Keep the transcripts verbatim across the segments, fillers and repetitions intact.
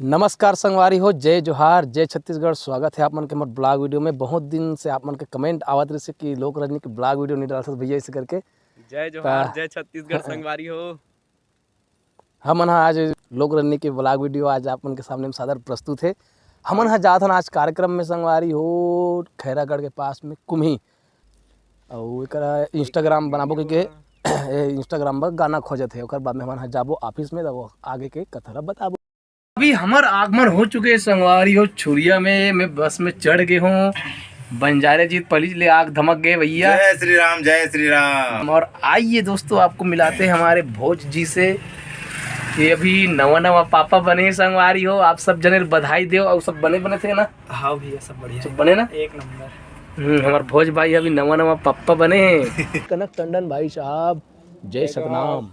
नमस्कार संगवारी हो, जय जोहार, जय छत्तीसगढ़। स्वागत है आप मन के हमर ब्लॉग वीडियो में। बहुत दिन से आप मन के कमेंट आवत रहिस हे कि लोक रजनी के ब्लॉग वीडियो नहीं डालत भैया, इसे करके। जय जोहार, ता जय छत्तीसगढ़ संगवारी हो। हमन ह आज लोक रजनी के ब्लॉग वीडियो आज आप मन के सामने में सादर प्रस्तुत है। हमन ह जात हन आज कार्यक्रम में संगवारी हो, खैरागढ़ के पास में कुम्ही। अउ एकरा Instagram बनाबो कहिके, ए, Instagram पर गाना खोजत हे। ओकर बाद में हमन ह जाबो ऑफिस में, तब वो आगे के कथा ला बताबो। अभी हमर आगमन हो चुके हे संगवारी हो छुरिया में। मैं बस में चढ़ गए हूँ। बंजारे जी पहली ले आग धमक गए भैया। जय श्री राम, जय श्री राम। और आइए दोस्तों, आपको मिलाते हैं हमारे भोज जी से। ये अभी नवा नवा पापा बने हे संगवारी हो, आप सब जने बधाई दो। और सब बने बने थे ना? हाँ भैया, सब बढ़िया सब है। बने ना? एक नंबर। हम्म, हमार भोज भाई अभी नवा नवा पापा बने हे। कनक टंडन भाई साहब, जय जय सतनाम।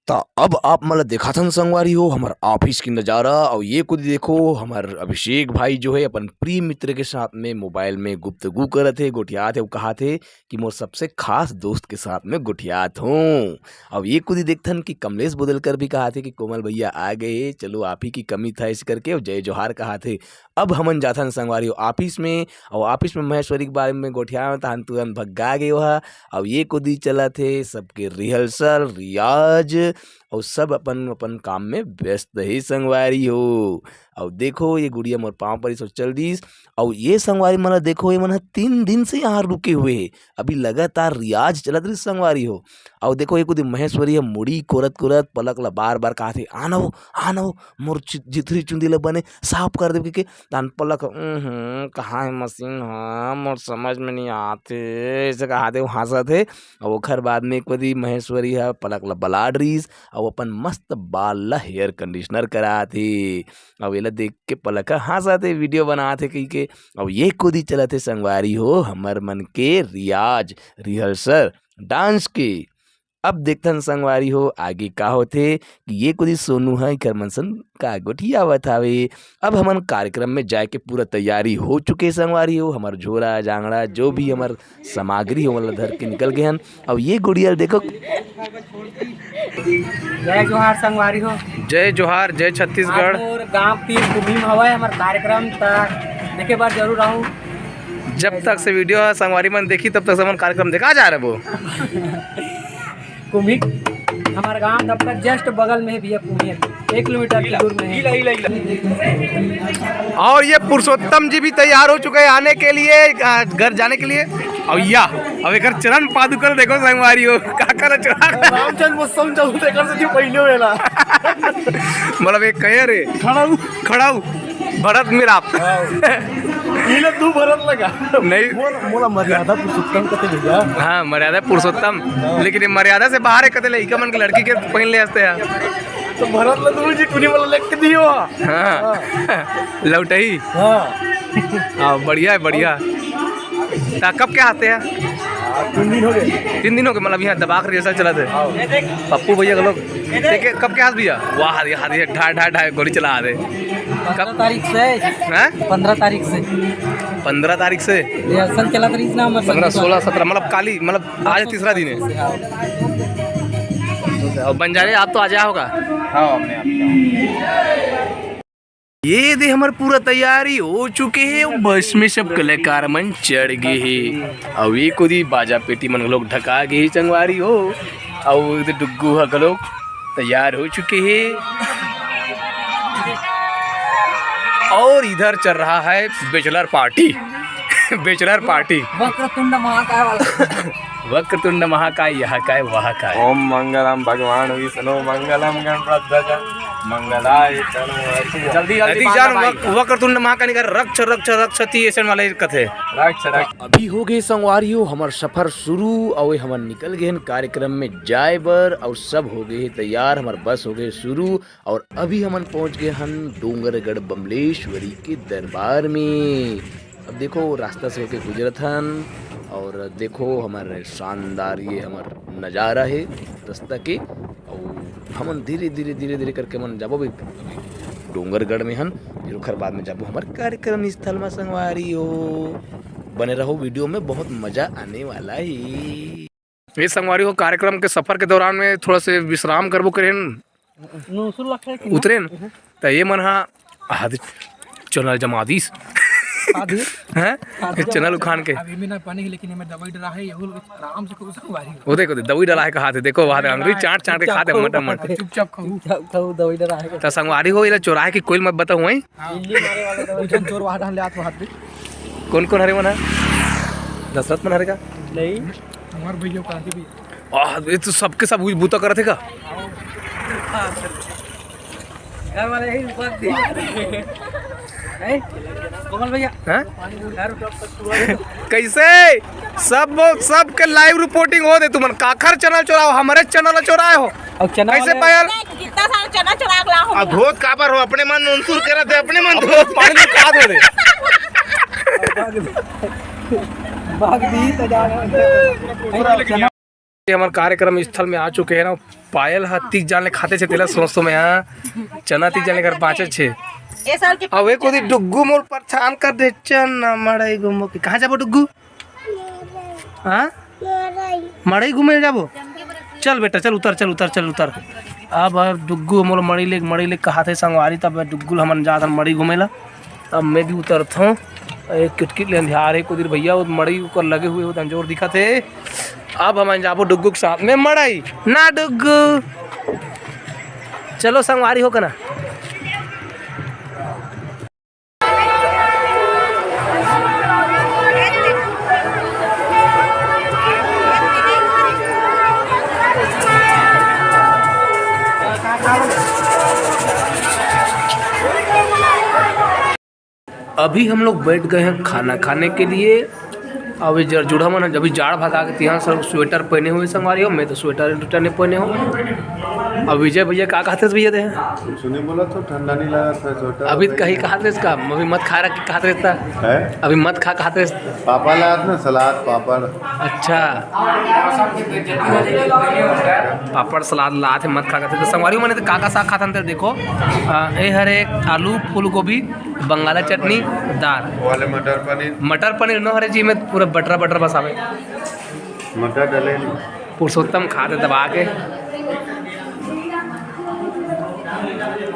त अब आप मन ल देखाथन संगवारी हो हमर ऑफिस के नजारा। अउ ये कुछ देखो, हमर अभिषेक भाई जो है अपन प्रिय मित्र के साथ में मोबाइल में गुफ्तगू करत हे, गोठियात हे, अउ कहात हे कि मोर सबसे खास दोस्त के साथ में गोठियात हूँ। अब ये कुछ देखथन कि कमलेश बोदलकर भी कहात हे कि कोमल भैया आ गए, चलो आप ही की कमी था, इस करके अउ जय जोहार कहात हे। अब हमन जाथन संगवारी हो ऑफिस में, अउ ऑफिस में महेश्वरी के बारे में गोठियाए में तहन तुरंत भग्गा गे ओहा। अउ ये कोदी चलत हे सबके रिहर्सल, रियाज, अउ सब अपन अपन काम में व्यस्त हे संगवारी हो। अउ देखो ये गुड़िया मोर पाँव पर ही चल दिस। अउ ये संगवारी मन ला देखो, ये मन ह तीन दिन से यहाँ रुके हुए हे, अभी लगातार रियाज चलत रहिस संगवारी हो। अउ देखो ये कोदी महेश्वरी ह मुड़ी कोरत कोरत पलक ला बार बार कहाथे, आनो आनो मोर चि-, जिथरी चुंदी ला बने साफ कर देबे के। तान पलक, "उहुं, कहाँ हे मशीन ह? मोर समझ में नहीं आत हे," ऐसे कहा दे, वो हंसत हे। अउ ओखर बाद में एक बारी महेश्वरी ह पलक ला बलाड रहीस, अउ अपन मस्त बाल ला हेयर कंडीशनर करात हे। अउ एला देख के पलक ह हंसत हे, वीडियो बनात हे कहिके। अउ ये कोदी चलत हे संगवारी हो, हमर मन के रियाज, रिहर्सल, डांस के। अब देखथन संगवारी हो, आगे का होथे कि ये कोदी सोनू ह एकर मन सन का गोठियावत हावे। अब हमन कार्यक्रम में जाए के पूरा तैयारी हो चुके संगवारी हो, हमर झोला, जांगड़ा, जो भी हमर सामग्री हो, ओला धर के निकल गए हन। अब ये गुड़िया ल देखो। जय जोहार संगवारी हो। जय जोहार, जय छत्तीसगढ़। आज मोर गांव तीर कुम्ही में हवय हमर कार्यक्रम, त देखे बर जरूर आहू। जब तक से वीडियो ह संगवारी मन देखी, तब तक से हमन कार्यक्रम देखा जा रहे वो। कुम्ही, हमारे गांव दफ्तर just बगल में है भैया, कुम्ही एक किलोमीटर की दूर में है। और ये पुरुषोत्तम जी भी तैयार हो चुके हैं आने के लिए, अ, घर जाने के लिए। अब या, अब एकर चरण पादुकल देखो संगवारी हो, का कर चढ़ा। राम जन्मोत्सव चलते कर से पहले वेला। मतलब एक कहे रे, खड़ा हूँ। खड़ा हूँ। भरत मिलाप। हाँ। ये लो तू भरत लगा। नहीं। मोला, मोला मर्यादा पुरुषोत्तम कथे भैया। हाँ, मर्यादा पुरुषोत्तम। हाँ। लेकिन ये मर्यादा से बाहर है, कथे लइका मन के लड़की के पहन ले हंसते हैं। तो भरत ला तू जी टूरी वाला लिख के दियो। हाँ। हाँ। लौटही। हाँ। हाँ, बढ़िया है, बढ़िया। ता कब के आते हैं? तीन दिन हो गए। तीन दिन हो गए, मतलब यहाँ दबाक रिहर्सल चलत हे। हाँ। पप्पू भैया के लोग। देखे, कब के आस भैया? वाह, अरे, अरे, ढाई, ढाई, ढाई गोली चला दे। कब? पन्द्रह तारीख से। हैं? पन्द्रह तारीख से। पन्द्रह तारीख से? रिहर्सल चलत रहिस ना, हमर पन्द्रह, संगीत वाला। सोलह, सत्रह, मतलब काली, मतलब आज तीसरा दिन है। हाँ। और बंजारे, आप तो आ जाया होगा। हाँ, हमने आप ये दे हमर पूरा तैयारी हो चुके हे, अउ बस में सब कलाकार मन चढ़ गे हे, अउ एक ओदी बाजा पेटी मन घलोक ढका गे हे संगवारी हो, अउ एदे डुग्गू ह घलोक तैयार हो चुके हे, अउ इधर चल रहा है बैचलर पार्टी। Bachelor party. वक्रतुंड महाकाय वाला। वक्रतुंड महाकाय, यह काय, वह काय। ओम मंगलम भगवान विष्णु मंगलम गणपत ध्वज मंगलाय तनु। जल्दी, जल्दी जल्दी बांधा जान भाई। वक-, वक्रतुंड महाकाय निकर रक्ष, रक्ष, रक्षति, ऐसे वाले कथे। रक्ष, रक्ष। अभी हो गए संगवारी हो हमर सफर शुरू, अउ हमन निकल गए हन कार्यक्रम में जाए बर, अउ सब हो गए हे तैयार, हमर बस हो गए शुरू। और अभी हमन पहुंच गए हन डोंगरगढ़ बमलेश्वरी के दरबार में। अब देखो, रास्ता से होके गुजरत हन और देखो, हमर शानदार ये हमर नज़ारा हे रास्ता के। और हमन धीरे, धीरे, धीरे, धीरे करके हमन जाबो भी डोंगरगढ़ में हन, फिर ओखर बाद में जाबो हमर कार्यक्रम स्थल में संगवारी हो। बने रहो वीडियो में, बहुत मजा आने वाला है। ये संगवारी हो, कार्यक्रम के सफर के दौरान में थोड़ा से विश्राम करबो करेन, उतरेन, त ये मन हा आदि चैनल जमा दिस। आदि? हैं? आदि चैनल उखान के। अभी में ना पानी है, लेकिन एमे दवाई डला है, ये लोग आराम से खूब संगवारी हो। वो देखो, दवाई डला है, कहा थे, देखो, वहाँ अंगुरी चाट चाट के खाते, मटन मटन। चुपचाप खाओ। चुपचाप खाओ, दवाई डला है। तो संगवारी हो, ये चोराए कि कोई मत बताओ, वहीं। हाँ। इल्ली मारे वाला दवाई। बुझन चोर वहाँ डाल ले, आत्मा हाथ दे। कौन कौन हरे मन है? दशरथ मन हरे का? नहीं। हमार भैया, क्रांति भैया। आह, ये तो सबके सब उही बूता करत हे का? घर वाले ही रुपक दिए। नहीं, कोमल भैया। हैं? घर रुपक तक हुआ है। कैसे? सब, सबके live reporting हो दे तुमन। काखर चैनल चोराओ, हमरे चैनल चोराए हो। अब चैनल कैसे वाले पायल? जितना सारा चना चुरा के लाओ। अब धोत काबर हो? अपने मन उनसुर करत हे, अपने मन अब धोत। पानी में का धो दे? भाग दी तो जा। ये हमर कार्यक्रम स्थल में आ चुके हैं ना, पायल ह तीस जान ले खाते छे, तेला सोच तो में, हाँ, चना तीस जान ले कर बाँचे छे। ए साल के अब एक ओदी डुग्गू मोर परेशान कर दे, चल ना मड़ई घूमो के। कहाँ जाबो डुग्गू? हाँ? मड़ई घूमे जाबो? चल बेटा, चल उतर, चल उतर, चल उतर। अब, अब डुग्गू मोर मड़ई ले, मड़ई ले कहा थे संगवारी, तब डुग्गू ल हमन जात हन मड़ई घूमे ला। अब मैं भी उतरत हूँ। एक किटकिट ले अंधियार है कुदिर भैया, वो मड़ई ऊपर लगे हुए होते हैं, जोर दिखा थे। अब हम जाबो डुग्गू के साथ में मड़ई ना डुग्गू। चलो संगवारी हो के ना। अभी हम लोग बैठ गए हैं खाना खाने के लिए। अब ये जर जुड़ा मन, अभी जाड़ भगा के तिहां सब स्वेटर पहने हुए संगवारी हो, मैं तो स्वेटर उटर नहीं पहने हूँ। अब विजय भैया का कहते भैया दे? कुछ नहीं बोला तो ठंडा नहीं लगा था स्वेटर। अभी तो कहीं कहा थे इसका, अभी मत खा रहा कि कहा थे इसका? है? अभी मत खा कहा थे। पापड़ लाया था ना, सलाद पापड़। अच्छा, पापड़ सलाद लात हे, मत खा खाते। तो संगवारी हो, मने तो का का साग खाथन ते देखो, आ, ए हरे आलू, फूलगोभी, बंगाला चटनी, दाल। वाले मटर पनीर। मटर पनीर नो हरे जी, में पूरा बटरा बटरा बस आवे। मटर डले नहीं। पुरुषोत्तम खाते दबा के।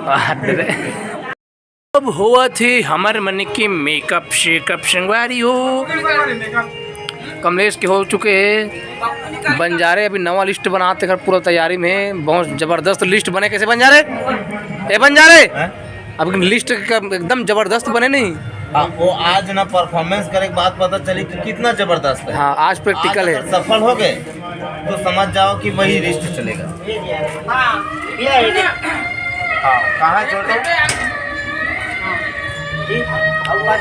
आ, हट दे रे। अब होवत हे हमर मन के मेकअप शेकअप संगवारी हो। कमलेश के हो चुके हे बंजारे, अभी नवा लिस्ट बनाते कर पूरा तैयारी में, बहुत जबरदस्त लिस्ट बने। कैसे बंजारे? ए बंजारे, हैं? अब लिस्ट का एकदम जबरदस्त बने नहीं? हाँ, वो आज ना परफॉर्मेंस करे के बाद पता चली कि कितना जबरदस्त है। हाँ, आज प्रैक्टिकल आज है। अगर सफल हो गए तो समझ जाओ कि वही लिस्ट चलेगा। हाँ, कहाँ है छोटू?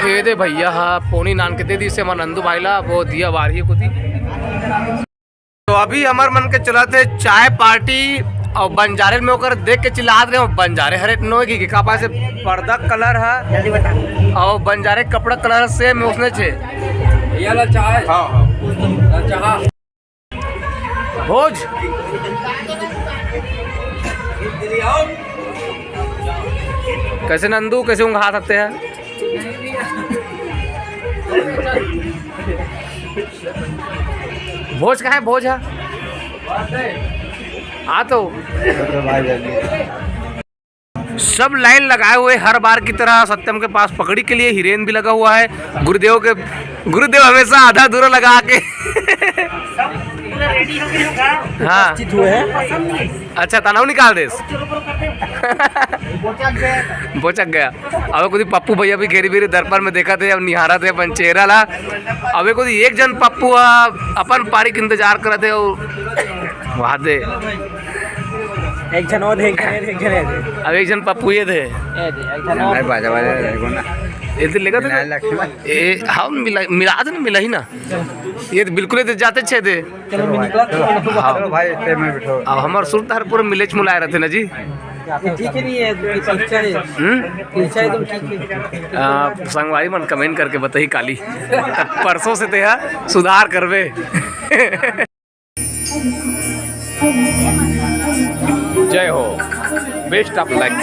ए दे भैया, हाँ, पोनी नान के दे दी से हमर नंदू भाई ला, वो दिया बारही को दी। तो अभी हमर मन के चलत हे चाय पार्टी, और बंजारे में ओकर देख के चिल्लात रहे, बंजारे हरे नोए की का पास पर्दा कलर है, जल्दी बता। और बंजारे कपड़ा कलर सेम उसने छे। ये ला चाय। हाँ, हाँ। ला चाय। भोज। कैसे नंदू, कैसे ऊँघा सकते हैं? भोज कहाँ है? भोज है। हाँ तो। सब लाइन लगाए हुए हर बार की तरह सत्यम के पास पकड़ी के लिए। हिरेन भी लगा हुआ है। गुरुदेव के, गुरुदेव हमेशा आधा अधूरा लगा के। हाँ। अच्छा, तनाव निकाल देस। बोचक गया। अब कुछ पप्पू भैया भी घेरी बेरी दर्पण में देखा थे, अब निहारा थे अपन चेहरा ला। अब कुछ एक जन पप्पू ह अपन पारी के इंतजार करत हे, और वहाँ दे। एक जन और दे, एक जन और दे, एक जन और दे। अब एक जन पप्पू ये दे। ये दे, एक जन और। भाई बाजा वाले देखो ना। ये तो लेगा तो मिला लक्ष्मण। ए, हाँ, मिला, मिला तो नहीं मिला ही ना। ये तो बिल्कुल ये तो जाते छे दे। चलो, मैं निकला, चलो, चलो, हाँ। चलो भाई, इतने में बिठो। अब हमार सुरदार पूरा मिलेच मुलाए रहते ना जी। ये ठीक ही नहीं है, ये पीछा है। हम्म? पीछा है, तुम ठीक है। आ, संगवारी मन कमेंट करके बताई काली। परसों से ते हा सुधार करबे। जय हो, best of luck।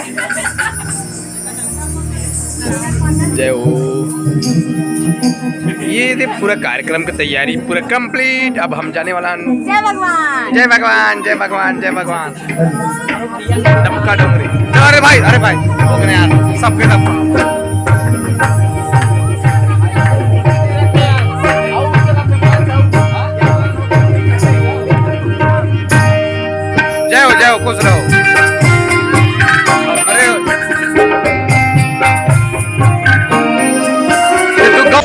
जय हो। ये दे पूरा कार्यक्रम की तैयारी पूरा complete। अब हम जाने वाला हन। जय भगवान। जय भगवान, जय भगवान, जय भगवान। डमका डोंगरी। अरे भाई, अरे भाई, हो गया यार, सबके सब। जय हो, जय हो, खुश रहो। अरे, ये तो गौ-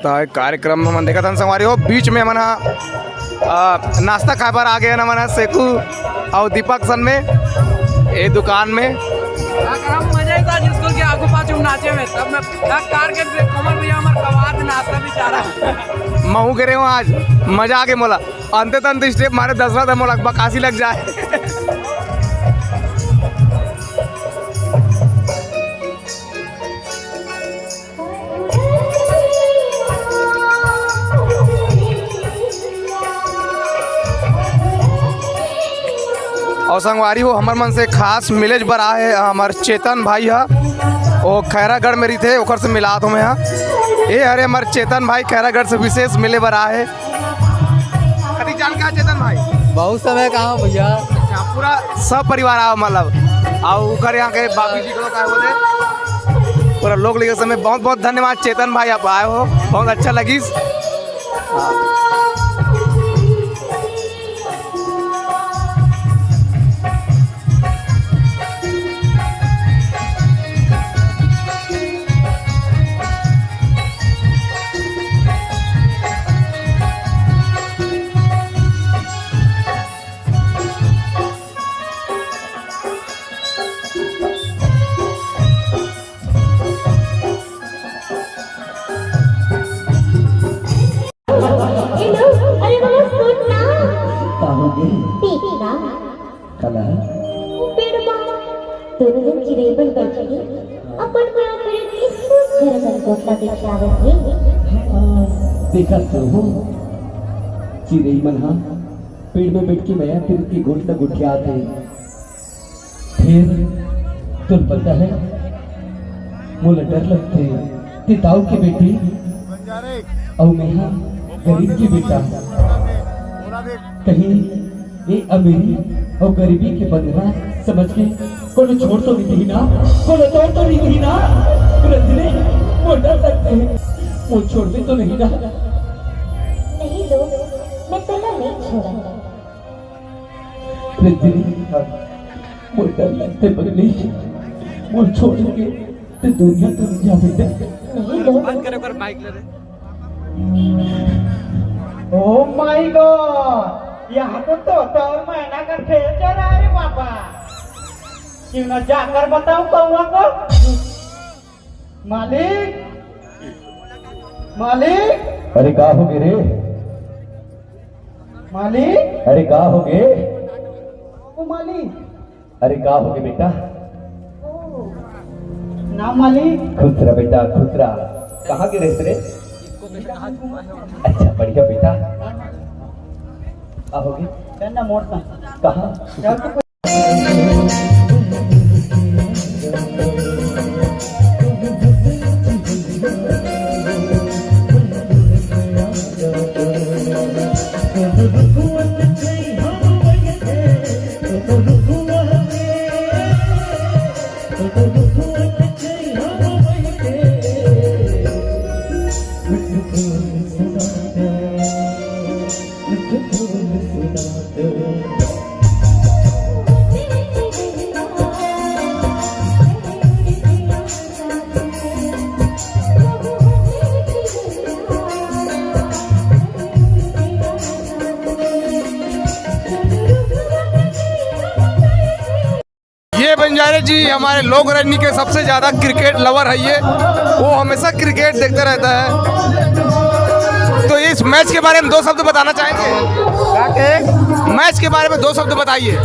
त कार्यक्रम हमन देखत हन संगवारी हो, बीच में हमन ह, अ, नाश्ता खाए बर आ गए हन हमन ह सेकू अउ दीपक सन में, ए दुकान में। कार्यक्रम मजा ही था, जिसको कि आगू पाछू नाचे में, तब मैं कार के कमर भैया हमारे कबाब नाश्ता भी चाह रहा है। महू करे हूँ आज, मजा आ गए मोला। अंते तंत स्टेप मारे दसरा था मोला बकासी लग जाए। अउ संगवारी हो, हमर मन से खास मिले बर आए हे हमर चेतन भाई ह, वो खैरागढ़ में रहिथे, ओकर से मिलात हों मैं ह। ए हरे हमर चेतन भाई, खैरागढ़ से विशेष मिले बर आए हे। कति जान का चेतन भाई? बहुत समय कहाँ भैया। अच्छा, पूरा सब परिवार आओ मतलब, अउ ओकर यहाँ के बाबूजी को का बोले, पूरा लोग लेके समय। बहुत बहुत धन्यवाद चेतन भाई, आप आए हो, बहुत अच्छा लगिस। हाँ। हेलो, अरे बाबा, सुन ना। का हो गे? देख ना। काला? वो पेड़ मा दोनों झन चिरई मन बैठ के अपन प्यार करे के सुंदर असन गोठ ला देखे आवत हे। हाँ, देखत तो हो। चिरई मन हा पेड़ में बैठ के मया प्रीत के गोठ ला गोठियात हे। फेर तोर पता हे, मोला डर लगथे, ते दाऊ के बेटी, अउ मेहा गरीब के बेटा। कहीं ये अमीरी अउ गरीबी के बंधना समझ के कोनो छोड़ तो नहीं दिही ना, कोनो तोड़ तो नहीं दिही ना। रंजनी, मोर डर लगथे, मोर छोड़बे तो नहीं ना? नहीं लो, मैं तोला नहीं छोड़ूंगा। रंजनी, मोर डर लगथे पगली, मोर छोड़ के ते दुनिया तो नहीं जाबे। नहीं लो। बंद करे ओकर माइक ले रे। Oh my God, यहाँ तो तोता और मैना का खेल चल रहा है बाबा। क्यों ना जाकर बताऊं कौआ को? मालिक, मालिक। अरे का होगे रे? मालिक। अरे का होगे? ओ मालिक। अरे का होगे बेटा? ओ, ना मालिक। खुश रह बेटा, खुश रह। कहाँ गे रहेस रे? अच्छा, बढ़िया बेटा। का होगे? चल ना मोड़ का। कहाँ? चल तो ये बंजारे जी हमारे लोक रजनी के सबसे ज्यादा क्रिकेट लवर है ये, वो हमेशा क्रिकेट देखता रहता है। तो इस मैच के बारे में दो शब्द बताना चाहेंगे? क्या के? मैच के बारे में दो शब्द बताइए।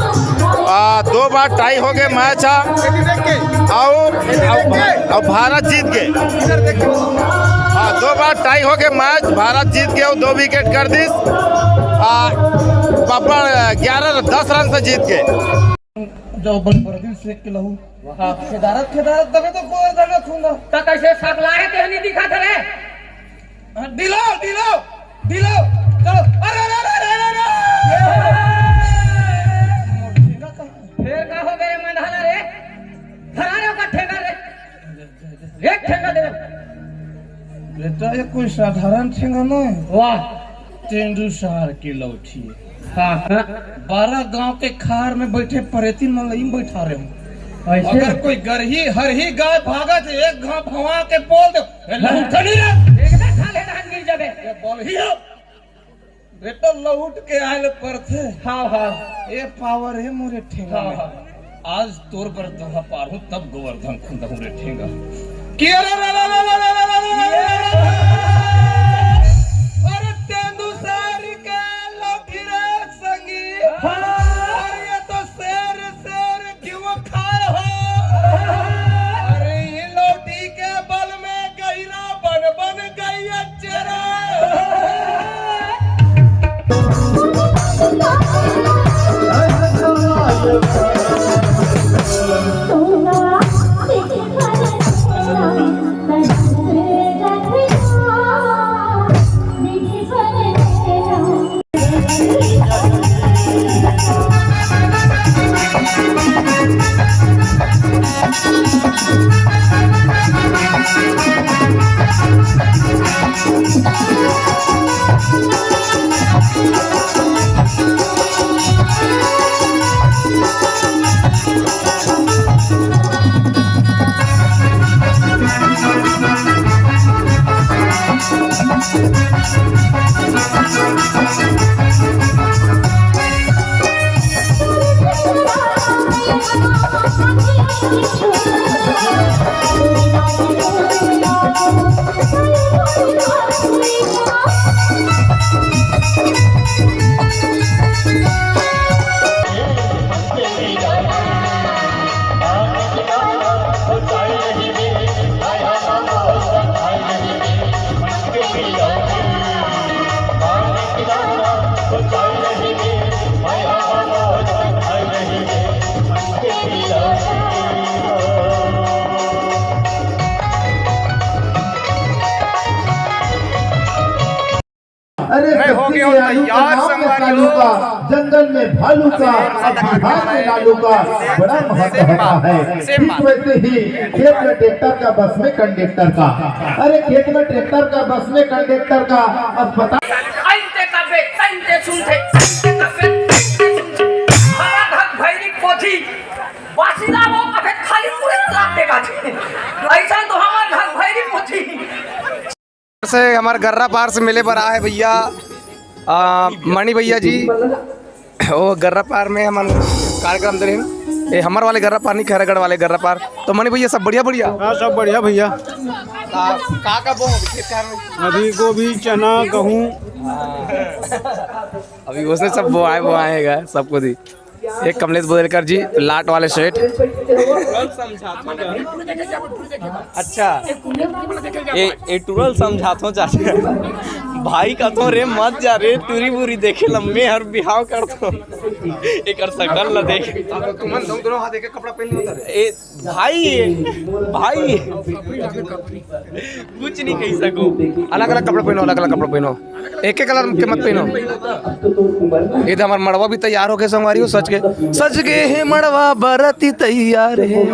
आ, दो बार टाई होगे मैच हा। अउ, अउ, अउ भारत जीत गे। हाँ, दो बार टाई होगे मैच, भारत जीत गे अउ दो विकेट कर दिस। आ, पापड़ ग्यारह दस रन से जीत गे। जाओ बल पर दिन सेक के लाहू। वाह। खेदारत, खेदारत दबे तो कोई दबे खूंगा। त कैसे सकला है तेहनी दिखा थे रे? हाँ, दिलाओ, दिलाओ, दिलाओ। चलो। अरे, अरे, अरे, अरे, अरे, अरे। ठेंगा कहाँ? फेर का होगे रे मंधाना रे? धरा रे ओकर ठेंगा रे। एक ठेंगा दे। बेटा, ये कोई साधारण ठेंगा नहीं। वाह। तेंदू सार की लौठी। हाँ, हाँ। बारह गांव के खार में बैठे परेती मन ला इम बैठा रहे हो। ऐसे? अगर कोई गरही, हरही गाय भागत, एक घाव भवा के बोल दे, "ए, लौटनी रे।" एकदम खा ले, धान गिर जाबे। ये बोल ही हो। बेटा, लौट के आए ले पड़थे। हाँ, हाँ। ए पावर है मोरे ठेंगा हाँ, में। हाँ। आज तोर बर दोहा पारहूं, तब गोवर्धन खुंदहूं रे ठेंगा। कि अरे रे रे रे रे रे रे रे रे रे रे। अरे तेंदू सारी के लौठी रे संगी। हाँ। अरे ये तो शेर, शेर क्यों खाए हो? अरे ये लौठी के बल में गहिरा बन बन गई अचरा। अरे मैं हो सच्ची गया हूँ दयालु का तैयार नाम है संगवारी सालू हो। का, जंगल में भालू का, अरे अब बिहार में लालू का बड़ा महत्व होता है। सेम ठीक बात। वैसे ही खेत में ट्रैक्टर का, बस में कंडक्टर का। अरे खेत में ट्रैक्टर का, बस में कंडक्टर का, अस्पताल आइन ते कबे, ताइन ते सुनथे, ताइन ते कबे, ताइन ते सुनथे। हमार घर भैरी पोथी, बासिना वो कबे खाली पूरे तालाब देखा थे। ऐसा तो हमार घर भैरी पोथी। से हमारे गर्रा पार से मिले बर आए भैया, आ, मणि भैया जी, वो गर्रा पार में हमन कार्यक्रम दे रहे हैं। ए, हमर वाले गर्रा पार नहीं, खैरागढ़ वाले गर्रा पार। तो मनी भैया, सब बढ़िया, बढ़िया? हाँ, सब बढ़िया भैया। आ, का का बोए हो अभी खेत खार में? अभी गोभी, चना, गहूँ। अभी उसने सब बोआए, बोआएगा सबको दी। एक कमलेश बोदलकर जी, लाट वाले सेठ। अच्छा, ए, ए टूरल समझाथो चाचा। भाई कथो रे, मत जा रे, टूरी बूरी देखे ल, मैं हर बिहाव करथो। एकर सकल ल देख। तुमन दोनों हाथ एक कपड़ा पहन लेता रे। ए भाई, भाई, कुछ नहीं कह सको। अलग अलग कपड़ा पहनो, अलग अलग कपड़ा पहनो, एक एक कलर के मत पहनो। ये तो हमार मड़वा भी तैयार हो गए संगवारी हो, सज के, सज के हे मड़वा बरती तैयार हे।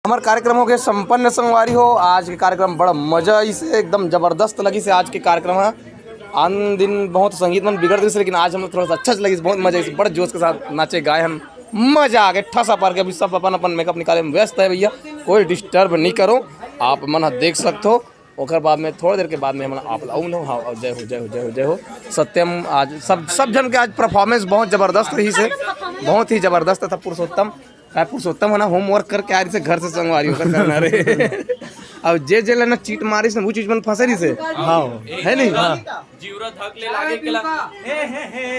हमर कार्यक्रम हो गए संपन्न संगवारी हो। आज के कार्यक्रम बड़ा मजा आइस हे, एकदम जबरदस्त लगिस हे आज के कार्यक्रम ह। आन दिन बहुत संगीत मन बिगड़ गइस, लेकिन आज हम लोग थोड़ा सा अच्छा से लगिस, बहुत मजा आइस, बड़ा जोश के साथ नाचे गाए हम, मजा आ गए ठसा पार के। अभी सब अपन अपन मेकअप निकाले में व्यस्त है भैया, कोई डिस्टर्ब नहीं करो, आप मन ह देख सकते हो। ओकर बाद में थोड़ा देर के बाद में हमन आप ला, हाँ, जय हो, जय हो, जय हो, जय हो। सत्यम आज सब, सब झन के आज परफॉर्मेंस बहुत जबरदस्त रहिस हे, बहुत ही जबरदस्त था पुरुषोत्तम। का पुरुषोत्तम है ना, होमवर्क करके आ रहिस हे घर से संगवारी, ओकर करना रे। अब जे जे ला ना चीट मारिस ना, वो चीज मन फंसे रहिस हे। हाँ। है नहीं? हाँ।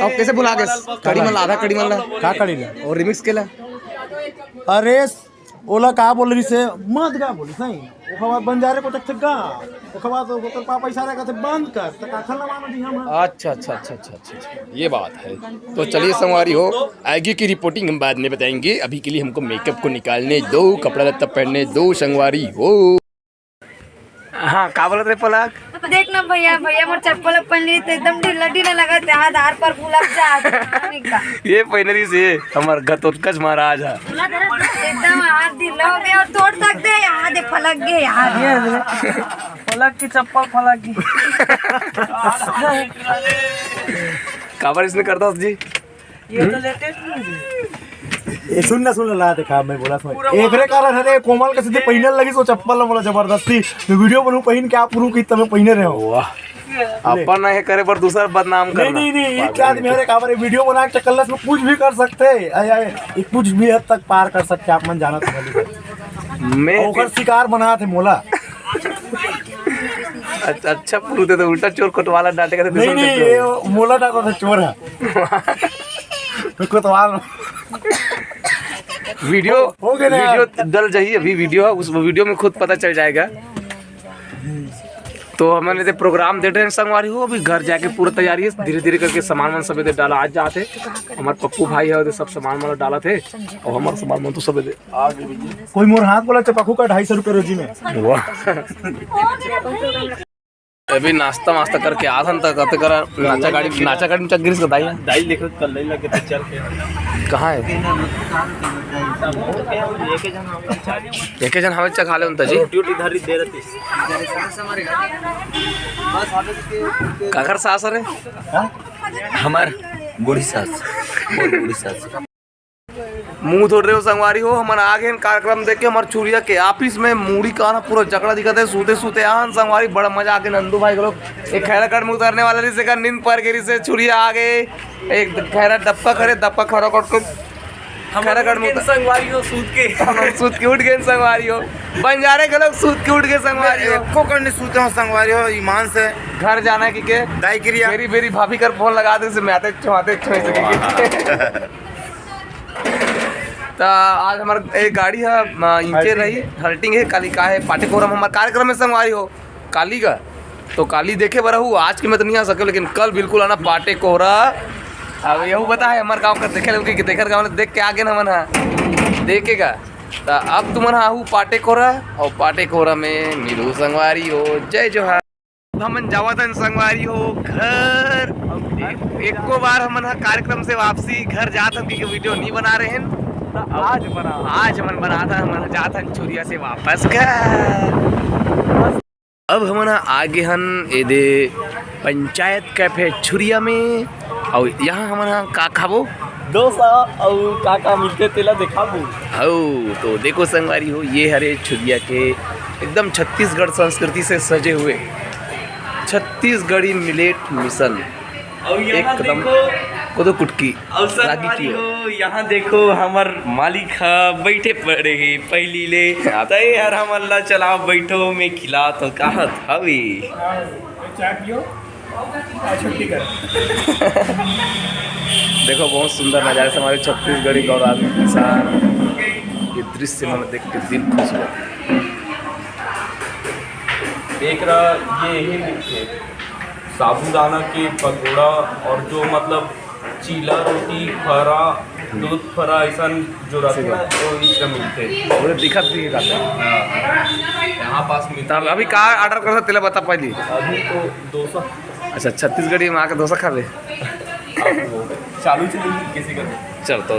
अब कैसे भुला गए? कड़ी मन ला, आधा कड़ी मन ला। का कड़ी ला? और रिमिक्स के ला। अरे ओला का बोल रहिस हे, मत गा बोलिस नहीं। ओकर बाद बंजारे को तक गा। ओकर बाद ओकर पापा इशारा करथे, "बंद कर," त काखर ला मानो जी हम। अच्छा, अच्छा, अच्छा, अच्छा, अच्छा, अच्छा, ये बात है। तो चलिए संगवारी हो, आगे की रिपोर्टिंग हम बाद में बताएंगे। अभी के लिए हमको मेकअप को निकालने दो, कपड़ा लत्ता पहनने दो संगवारी हो। हाँ, का बोलत रहे पलक? देख ना भैया, भैया मोर चप्पल पहन ली तो एकदम ढीला ढीला लगत हे, हाथ आर पार फुलक जात हे। ये पहन रहिस हे हमर घतोत्कच महाराज हा। एकदम हाथ ढीला हो गया और तोड़ सकते हैं, यहाँ दे फलक गए यार। फलक की चप्पल फलक गई। काबर इसने करता जी? ये तो लेटेस्ट न्यूज है। ए, सुन ना, सुन ना, ला देखा, मैं बोला सुन। एकरे कारण हरे कोमल के सीधे पहिने लगी सो चप्पल ला मोला जबरदस्ती। मैं वीडियो बनू पहिन के आप रू की तब पहिने रहे हो। वाह। अपन नहीं करे पर दूसर बदनाम नहीं, करना। नहीं, नहीं, ये क्या आदमी हरे काबर वीडियो बना के चक्कर ला इसमें कुछ भी कर सकते हैं। आय, आय, ये कुछ भी हद तक पार कर सकते हैं, आप मन जाना तो भली। मैं ओकर शिकार बना थे मोला। अच्छा, अच्छा, पुरुते तो उल्टा चोर कोतवाल डांटे का नहीं, नहीं, ये मोला डांटा था चोर है। तो कोतवाल। वीडियो हो गया ना यार। वीडियो डल जाही, अभी वीडियो है, उस वीडियो में खुद पता चल जाएगा। तो हमन एदे प्रोग्राम दे रहे हैं संगवारी हो, अभी घर जाके पूरा तैयारी है, धीरे धीरे करके सामान मन सब एदे डाला आज जाते। हमारे पप्पू भाई है, ओदे सब सामान मन डाला थे, और हमारा सामान मन तो सब एदे कोई मोर हाथ बोला चपाकू का ढाई सौ रुपये रोजी में। वाह। अभी नाश्ता वास्ता करके आथन त कते करा नाचा गाड़ी, नाचा गाड़ी में चघ गिरिस का दाई। दाई देखो कल नहीं लगे तो चल के। कहाँ है? एक जन हमें चघा ले उनता जी। रोटी उटी धरी दे रहती। काकर सास रे? हमार बूढ़ी सास, मोर बूढ़ी सास। मुंह धो रहे हो संगवारी हो, हमन आ गए हन कार्यक्रम देख के। हमार छुरिया के ऑफिस में मुड़ी कान पूरा जकड़ा दिखत है, सूते सूते आन संगवारी, बड़ा मजा आके नंदू भाई के लोग एक खैरागढ़ में उतरने वाला रहिस, एकर नींद पर गिरिस, छुरिया आ गए। एक खैरा डबका खरे, डबका खरा कट के हम खैरागढ़ में उतर संगवारी हो सूत के। हम सूत के उठ गए संगवारी हो, बंजारे के लोग सूत के उठ गए संगवारी हो। एको कन नहीं सूते हो संगवारी हो, ईमान से। घर जाना है कि के? दाई क्रिया। मेरी, मेरी भाभी कर फोन लगा दे, से मैं आते छो, आते छो, ऐसे कि के। त आज हमार ए गाड़ी ह, अ, इंचे रही, हल्टिंग है, काली का है, पाटे कोहरा में हमार कार्यक्रम है संगवारी हो, काली का। तो काली देखे बर हूँ, आज के मैं तो नहीं आ सके, लेकिन कल बिल्कुल आना पाटे कोहरा। अब यहू बता है हमार गाँव का देखे लोग कि देखे गाँव देख के आगे ना मन हा देखेगा। त अब तुमन हा आहू पाटे कोहरा और पाटे कोहरा में मिलू संगवारी हो। जय जोहार। हमन जावत हन संगवारी हो घर। एको बार हमन ह कार्यक्रम से वापसी घर जात हन, क्योंकि वीडियो नहीं बना रहे हैं। आज बना। आज हमन बनात हन, हमन जात हन छुरिया से वापस घर। अब हमन ह आगे हन एदे पंचायत कैफे छुरिया में, और यहाँ हमन ह का खाबो? डोसा अउ का का मिलथे तेला देखाबो। अउ तो देखो संगवारी हो, ये हरे छुरिया के एकदम छत्तीसगढ़ संस्कृति से सजे हुए छत्तीसगढ़ी मिलेट मिशन। अउ यहाँ एकदम देखो, कोदो कुटकी, अउ रागी संगवारी हो, यहाँ देखो हमर मालिक ह बैठे पड़े हे पहली ले। तय हर हमन ला चलाओ बैठो में खिलाओ तो कहत हवे। चाय पियो। छुट्टी कर। देखो, बहुत सुंदर नज़ारा से हमारे छत्तीसगढ़ी गौरव किसान, ये दृश्य मन देख के दिल खुश हुआ। एक रहा, ये ही मिलते साबूदाना के पकौड़ा और जो मतलब चीला रोटी, फरा, दूध फरा, ऐसा जो रहता है, वो इस मिलते हैं। वो दिखत भी रहता है। हाँ, यहाँ पास मिलता है। अभी का ऑर्डर कर सकते, बता पहली। अभी तो डोसा। अच्छा, छत्तीसगढ़ी में आके डोसा खाबे? चालू चलेगी किसी का। चल, तो